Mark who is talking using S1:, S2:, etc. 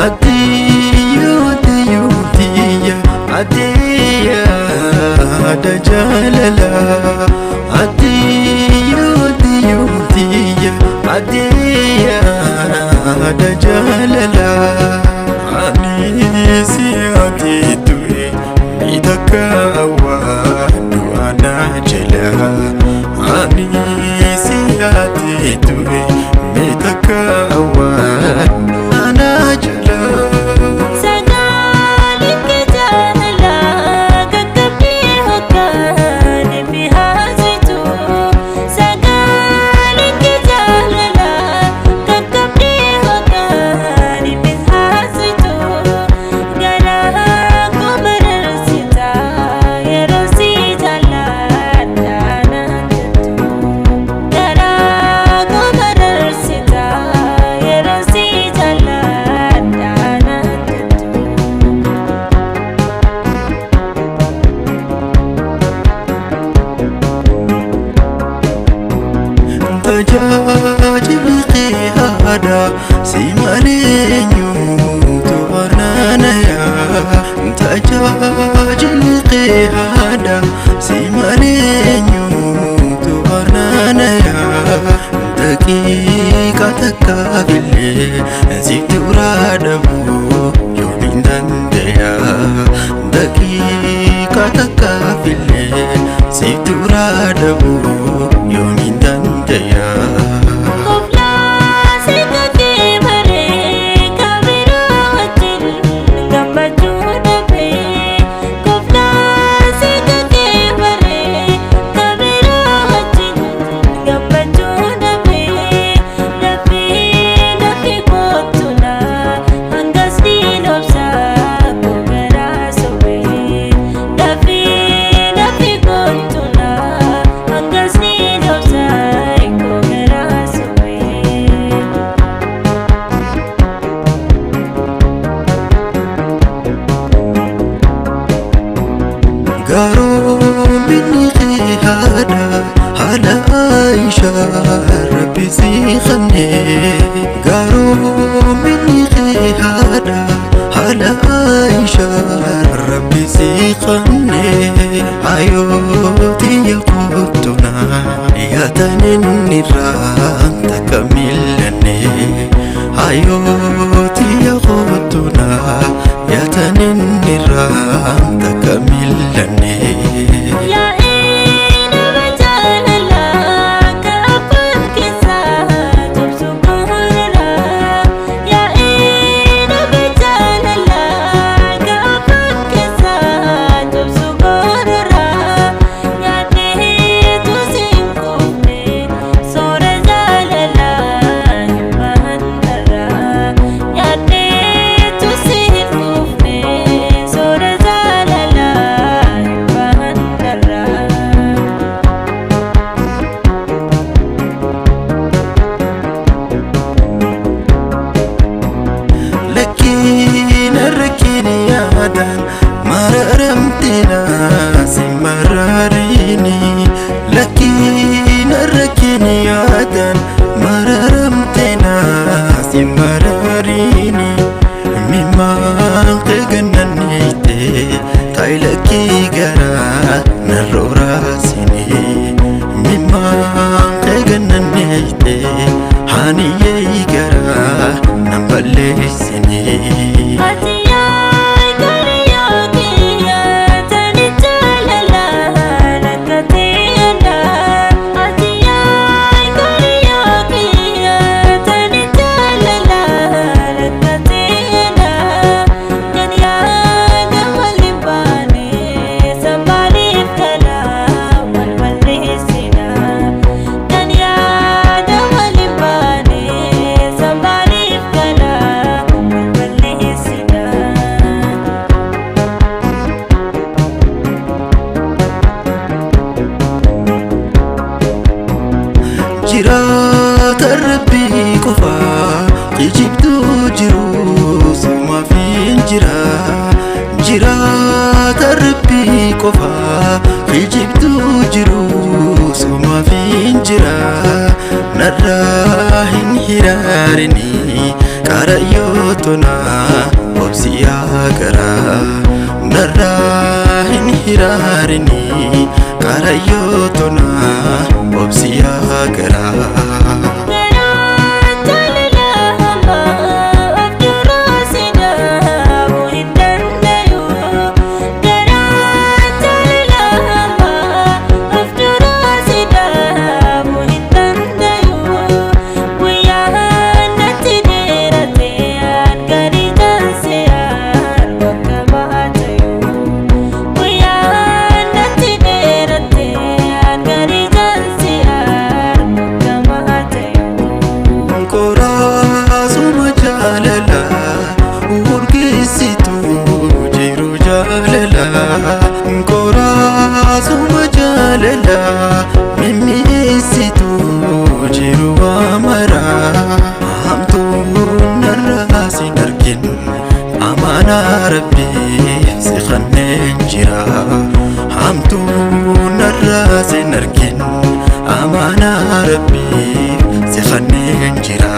S1: Atiyo tiyo tiya atiya da jalala Atiyo tiyo tiya atiya da jalala Ani si ati tuwe mitaka awa duana jala Ani si ati tuwe mitaka awa duana jala Tajaajilli aadaa si malee eenyutu barnaanaya. Tajaajilli aadaa si malee eenyutu barnaanaya. Daqiiqa takkaaf illee si turaa dhabuu yoom hin danda'a. Daqiiqa takkaaf illee si turaa dhabuu yoom hin danda'a. Garoominni haadha haala Aishaa Rabbi si kenne. Garoominni haadha haala Aishaa Rabbi si kenne. Ayooti yaquuttuna yaatanin irraa takka millanne. Ayooti yaquuttuna yaatanin irraa takka millanne. Lakkina rakkina yaadaan mararamtina si mararini. Lakkina rakkina yaadaan mararamtina si mararini. Mimaan qeegannaniite taayilakkii garaa narrooraasini. Mimaan qeegannaniite haaniyyee garaa nan balleessini. Jiraata Rabbii qofaa kijibtuu jiru sumaaf hin jira. Jiraata Rabbii qofaa kijibtuu jiru sumaaf hin jira. Narraa hin hiraarini. Qarayyoo tonaa obsiyaa garaa narraa hin hiraarinii qarayyoo tonaa obsiyaa garaa.
S2: Garaan jaalala hamaa of duraa si dhaabuu hin dandayu. Garaan jaalala hamaa of duraa si dhaabuu hin dandayu. Guyyaan natti dheerate gadi taasise bakka baatayu. Guyyaan natti dheerate gadi taasise bakka baatayu.
S1: Qoraasuma jaalala urgeessitu jiru jaalala. Qoraasuma jaalala mimmi'eessitu jiru amara. Hamtuun narraa sin argin amaanaa rabbii si kanneen jira. Hamtuun narraa sin argin amaanaa rabbii si kanneen jira.